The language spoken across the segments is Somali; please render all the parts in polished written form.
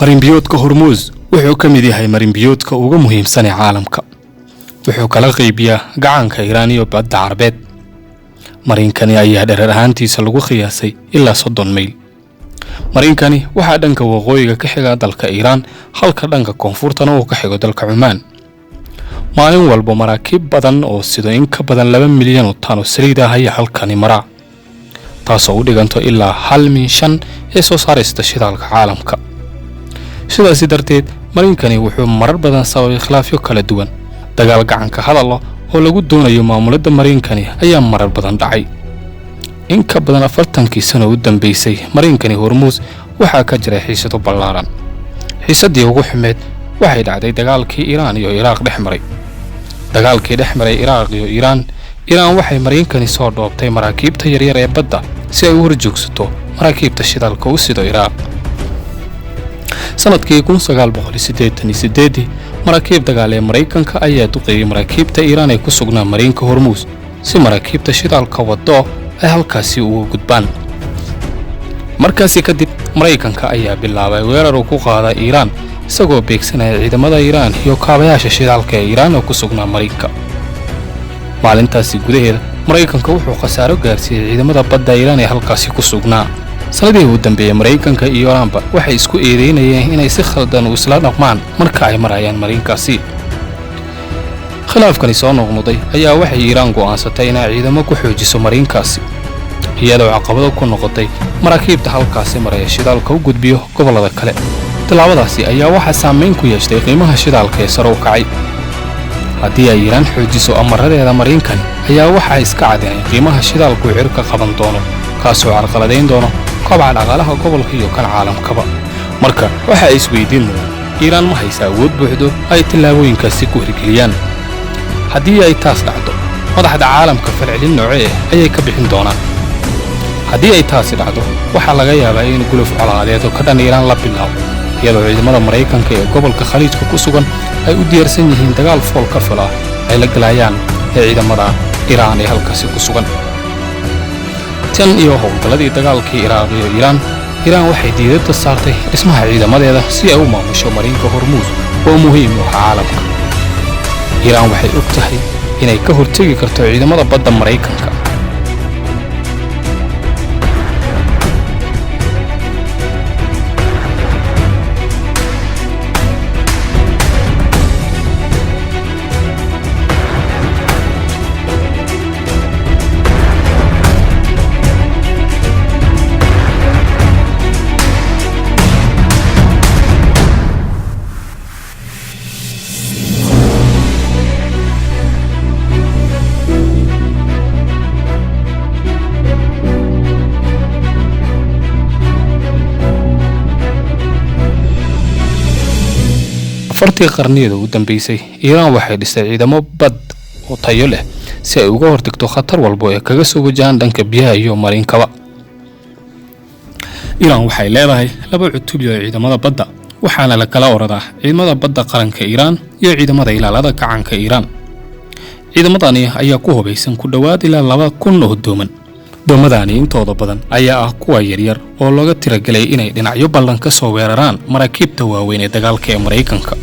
Marinbiyoodka Hormuus wuxuu ka mid yahay marinbiyoodka ugu muhiimsan ee caalamka. Wuxuu kala qaybiyaa gacanka Iiraan iyo Badda Carbeed. Marinkani ayaa dherer ahaantiisa lagu qiyaasay ilaa 30 mayl. Marinkani waxaa dhanka waqooyiga ka xiga dalka Iiraan, halka dhanka koonfurtana uu ka xigo dalka Cumaan. Maalin walba maraakiib badan oo sido in ka badan 2 milyan oo tan oo saliid ah ayaa halkani maraa, taasoo u dhiganto ilaa hal min shan ee soo saaraysta shidaalka caalamka. Sidaasi darteed, marinkani wuxuu marar badan sababay khilaafyo kala duwan. Dagaal gacanka hadal ah oo lagu doonayo maamulidda marinkani ayaa marar badan dhacay. In ka badan 40kii sano u dambeysay, marinkani Hormuus waxaa ka jiray xiisado ballaaran. Xiisadii ugu xumeed waxay dhacday dagaalkii Iiraan iyo Iraaq dhex maray. Dagaalkii dhex maray Iraaq iyo Iiraan, Iiraan waxay marinkani soo dhoobtay maraakiibta yaryar ee badda si ay u horjoogsato maraakiibta shidaalka u sido Iraaq. Sanadkii 1988-dii, maraakiib dagaal ee Maraykanka ayaa duqeeyey maraakiibta Iiraan ee ku sugnaa marinka Hormuus si maraakiibta shidaalka waddo ay halkaasi uga gudbaan. Markaasi kadib, Maraykanka ayaa bilaabay weerar uu ku qaada Iiraan, isagoo beegsanaya ciidamada Iiraan iyo kaabayaasha shidaalka ee Iiraan oo ku sugnaa marinka. Maalintaasi gudaheeda, Maraykanka wuxuu khasaaro gaarsiiyey ciidamada badda Iiraan ee halkaasi ku sugnaa. Sanadihii u dambeeyey, Maraykanka iyo Iiraanba waxay isku eedeynayeen inay si khaldan u isla dhaqmaan marka ay marayaan marinkaasi. Khilaafkani soo noqnoqday ayaa waxay Iiraan go'aansatay inay ciidamo ku xoojiso marinkaasi, iyadoo caqabado ku noqotay maraakiibta halkaasi maraya shidaalka u gudbiyo gobollada kale. Tallaabadaasi ayaa waxaa saamayn ku yeeshtay qiimaha shidaalka ee sare u kacay. Haddii ay Iiraan xoojiso amaradeeda marinkani, ayaa waxaa iska cadinay qiimaha shidaalku cirka qaban doono, kaasoo carqaladayn doono kobaca dhaqaalaha gobolka iyo kan caalamkaba. Marka waxa ay isweydiin mudan: Iiraan ma haysa awood buuxdo ay tallaabooyinkaasi ku hirgeliyaan? Haddii ay taas dhacdo, madaxda caalamka falcelin noocee ah ayay ka bixin doonaan? Haddii ay taasi dhacdo, waxaa laga yaabaa in guluf colaadeed oo ka dhan Iiraan la bilaabo, iyadoo ciidamada Maraykanka ee gobolka Khaliijka ku sugan ay u diyaarsan yihiin dagaal fool ka fil ah ay la galayaan ee ciidamada Iiraan ee halkaasi ku sugan. Tan iyo howlgalladii dagaalkii Iraaq iyo Iiraan, Iiraan waxay diiradda saartay dhismaha ciidamadeeda si ay u maamusho marinka Hormuus oo muhiim u ah caalamka. Iiraan waxay og tahay inay ka hortegi karto ciidamada badda Maraykanka. 4-tii qarniyada u dambeysay, Iiraan waxay dhistay ciidamo bad oo tayo leh si ay uga hortagto khatar walbo ee kaga soo wajahaan dhanka biyaha iyo marinkaba. Iiraan waxay leedahay laba cutubyo oo ciidamada badda, waxaana la kala oradaa ciidamada badda qaranka Iiraan iyo ciidamada ilaalada gacanka Iiraan. Ciidamadani ayaa ku hubaysan ku dhowaad ilaa 2000 oo dooman. Doomadani intooda badan ayaa ah kuwa yaryar oo looga tiragelay inay dhinacyo ballan ka soo weeraraan maraakiibta waaweyn ee dagaalka ee Maraykanka.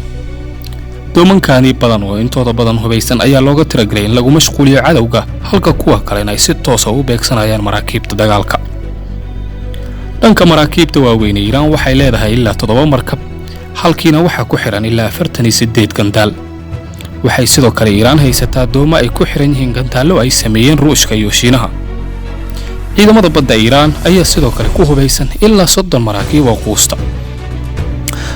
Doomankani badan oo intooda badan hubaysan ayaa looga tiragelay in lagu mashquuliyo cadowga, halka kuwa kalena ay si toosa u beegsanayaan maraakiibta dagaalka. Dhanka maraakiibta waaweyn ee Iiraan waxay leedahay ilaa toddoba markab, halkiina waxaa ku xiran ilaa 48 gandaal. Waxay sidoo kale Iiraan haysataa doomo ay ku xiran yihiin gantaallo ay sameeyeen Ruushka iyo Shiinaha. Ciidamada badda Iiraan ayaa sidoo kale ku hubaysan ilaa 30 maraakiib oo quusta.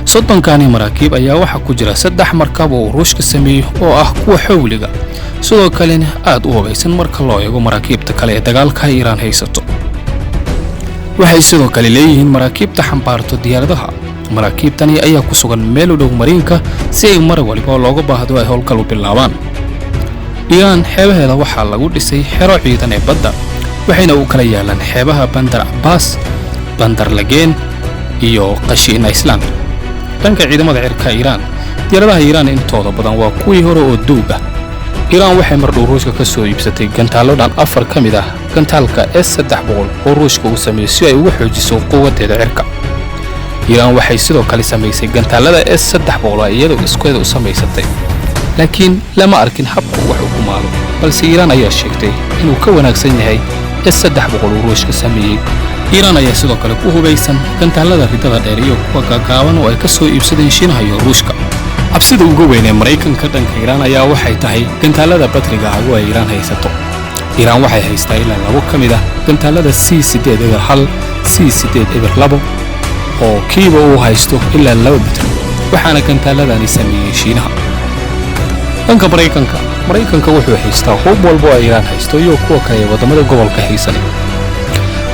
30-kani maraakiib ayaa waxaa ku jira saddex markab oo uu Ruushka sameeyo oo ah kuwa xowliga, sidoo kalena aad u hubaysan marka loo eego maraakiibta kale ee dagaalka ay Iiraan haysato. Waxay sidoo kale leeyihiin maraakiibta xambaarto diyaaradaha. Maraakiibtani ayaa ku sugan meel u dhow mariinka si ay mar waliba looga baahdo ay howlgal u bilaabaan. Iiraan xeebaheeda waxaa lagu dhisay xero ciidan ee badda, waxayna u kala yaalaan xeebaha Bandar Cabbaas, Bandar Lageen iyo Qashiin Island. Dhanka ciidamada cirka Iiraan, diyaaradaha Iiraan intooda badan waa kuwii hore oo duug ah. Iiraan waxay mar dhow Ruushka ka soo iibsatay gantaallo dhan afar ka mid ah gantaalka S 300 oo Ruushka uu sameeyo si ay uga xoojiso quwaddeeda cirka. Iiraan waxay sidoo kale samaysay gantaalada S-300 iyadoo iskeeda u samaysatay, laakiin lama arkin habka uu wax u gumaado, balse Iiraan ayaa sheegtay inuu ka wanaagsan yahay S-300 uu Ruushka sameeyey. Iiraan ayaa sidoo kale ku hubaysan gantaalada ridada dheer iyo kuwa gaagaaban oo ay ka soo iibsadeen Shiinaha iyo Ruushka. Cabsida uga weyn ee Maraykanka dhanka Iiraan ayaa waxay tahay gantaalada batriga hago ay Iiraan haysato. Iiraan waxay haystaa ilaa labo ka mid ah gantaalada C 801, C 802, oo kiiba uu haysto ilaa laba batri, waxaana gantaaladani sameeyey Shiinaha. Dhanka Maraykanka, Maraykanka wuxuu haystaa hub walba oo ay Iiraan haysto iyo kuwa kale ee waddamada gobolka haysanay.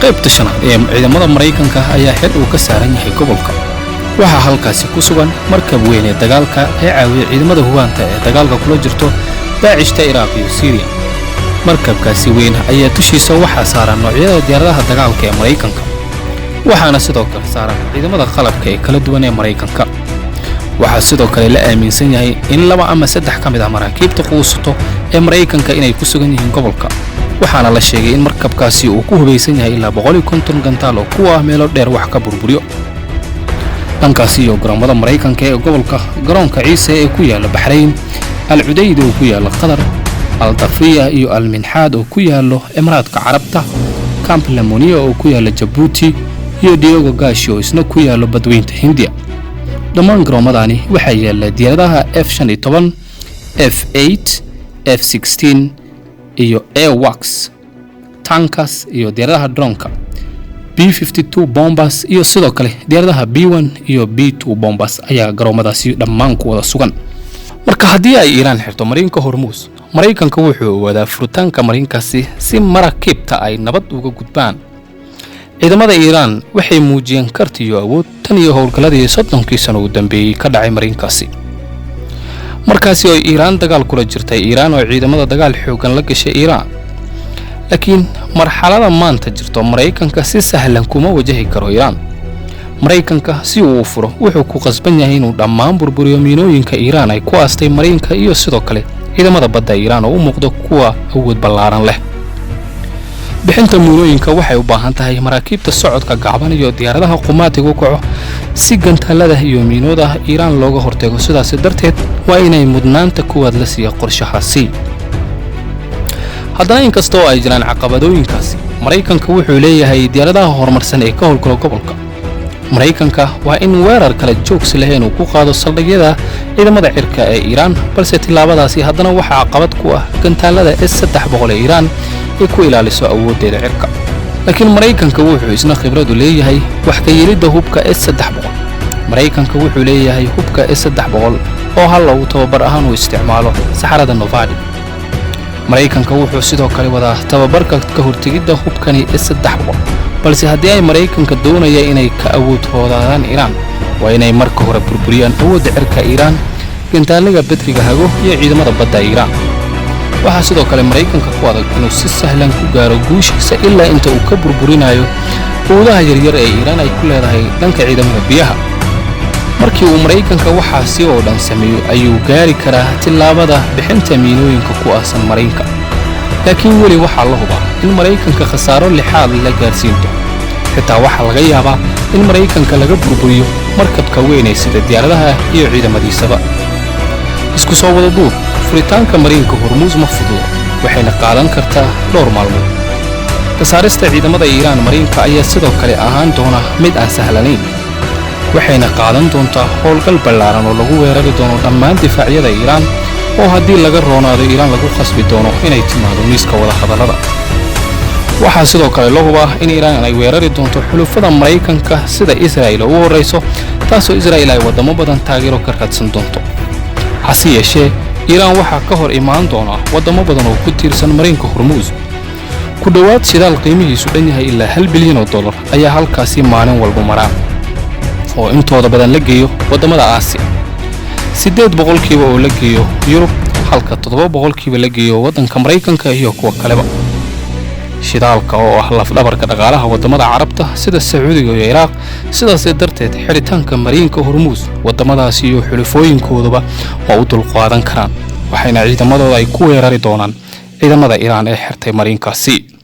Qaybta shanaad ee ciidamada Maraykanka ayaa xil uu ka saaran yahay gobolka. Waxaa halkaasi ku sugan markab weyn ee dagaalka ee caawiya ciidamada hubaanta ee dagaalka kula jirto Daacishta Iraaq iyo Siiriya. Markabkaasi weyn ayaa dushiisa waxaa saaran noocyada diyaaradaha dagaalka ee Maraykanka, waxaana sidoo kale saaran ciidamada qalabka ee kala duwan ee Maraykanka. Waxaa sidoo kale la aaminsan yahay in laba ama saddex ka mid ah maraakiibta quusato ee Maraykanka inay ku sugan yihiin gobolka, waxaana la sheegay in markabkaasi uu ku hubaysan yahay ilaa 150 gantaal oo kuwa ah meelo dheer wax ka burburiyo. Dhankaasi iyo garoomada Maraykanka ee gobolka, garoonka Ciise ee ku yaala Baxrayn, Al Cudayd oo ku yaala Qatar, Al Dafriya iyo Al Minxaad oo ku yaalo Imaaraadka Carabta, Camp Lemonnier oo ku yaala Jabuuti iyo Diego Garcia oo isna ku yaalo Badweynta Hindiya, dhammaan garoomadani waxaa yaala diyaaradaha F-15, F-8, F-16 iyo AWACS tankers iyo diyaaradaha dronka B-52 bombers, iyo sidoo kale diyaaradaha B-1 iyo B-2 bombers ayaa garoomadaasi dhammaan ku wada sugan. Marka haddii ay Iiraan xirto marinka Hormuus, Maraykanka wuxuu awoodaa furitaanka marinkaasi si maraakiibta ay nabad uga gudbaan. Ciidamada Iiraan waxay muujiyeen karti iyo awood tan iyo howlgalladii 30kii sano u dambeeyey ka dhacay marinkaasi, markaasi oo Iiraan dagaal kula jirtay Iiraan oo ciidamada dagaal xooggan la gashay Iiraan. Laakiin marxalada maanta jirto, Maraykanka si sahlan kuma wajahi karo Iiraan. Maraykanka si uu u furo wuxuu ku qasban yahay inuu dhammaan burburiyo miinooyinka Iiraan ay ku aastay marinka iyo sidoo kale ciidamada badda Iiraan oo u muuqdo kuwa awood ballaaran leh. Bixinta miinooyinka waxay u baahan tahay maraakiibta socodka gacban iyo diyaaradaha qumaatiga u kaco si gantaalada iyo miinooda Iiraan looga hortago. Sidaasi darteed waa inay mudnaanta kuwaad la siiya qorshahaasi. Haddana inkasta oo ay jiraan caqabadooyinkaasi, Maraykanka wuxuu leeyahay diyaaradaha horumarsan ee ka howlgala gobolka. Maraykanka waa in weerar kale joogsi leh inuu ku qaado saldhigyada ciidamada cirka ee Iiraan, balse tillaabadaasi haddana waxaa caqabad ku ah gantaalada S-300 ee Iiraan ay ku ilaaliso awooddeeda cirka. Laakiin Maraykanka wuxuu isna khibradu leeyahay wax ka yeelidda hubka S-300. Maraykanka wuxuu leeyahay hubka S-300 oo hal uu tababar ahaan u isticmaalo saxarada Novadi. Maraykanka wuxuu sidoo kale wadaa tababarka ka hortegidda hubkani S-300, balse haddii ay Maraykanka doonaya inay ka awood hoodaadaan Iiraan, waa inay marka hore burburiyaan awoodda cirka Iiraan, gantaalaga betriga hago iyo ciidamada badda Iiraan. Waxaa sidoo kale Maraykanka ku adag inuu si sahlan ku gaaro guushiisa ilaa inta uu ka burburinayo awoodaha yaryar ee Iiraan ay ku leedahay dhanka ciidamada biyaha. Markii uu Maraykanka waxaasi oo dhan sameeyo ayuu gaari karaa tillaabada bixinta miinooyinka ku aasan marinka, laakiin weli waxaa la hubaa in Maraykanka khasaaro lixaad la gaarsiin doono. Xitaa waxaa laga yaabaa in Maraykanka laga burburiyo markabka weyn ee sida diyaaradaha iyo ciidamadiisaba. Isku soo wada duub, furitaanka mariinka Hormuus ma fududo, waxayna qaadan kartaa dhowr maalmood. Ka saarista ciidamada Iiraan mariinka ayaa sidoo kale ahaan doona mid aan sahlanayn, waxayna qaadan doontaa howlgal ballaaran oo lagu weerari doono dhammaan difaacyada Iiraan, oo haddii laga roonaado Iiraan lagu khasbi doono inay timaado miiska wadahadallada. Waxaa sidoo kale la hubaa in Iiraan ay weerari doonto xulufada Maraykanka sida Israa'il oo u horrayso, taasoo Israa'il ay waddamo badan taageero ka raadsan doonto. Hase yeeshee Iiraan waxaa ka hor imaan doona waddamo badan oo ku tiirsan marinka Hormuus. Ku dhowaad shidaal qiimihiisu dhan yahay ilaa $1 bilyan ayaa halkaasi maalin walba maraa, oo intooda badan la geeyo waddamada Aasiya, 8% oo la geeyo Yurub, halka 7% la geeyo waddanka Maraykanka iyo kuwa kaleba. Shidaalka oo ah lafdhabarka dhaqaalaha waddamada Carabta sida Sacuudiga iyo Ciraaq, sidaas darteed xidhitaanka mariinka Hormuus waddamadaasi iyo xulufooyinkooduba waa u dulqaadan karaan, waxayna ciidamadooda ay ku weerari doonaan ciidamada Iiraan ee xirtay mariinkaasi.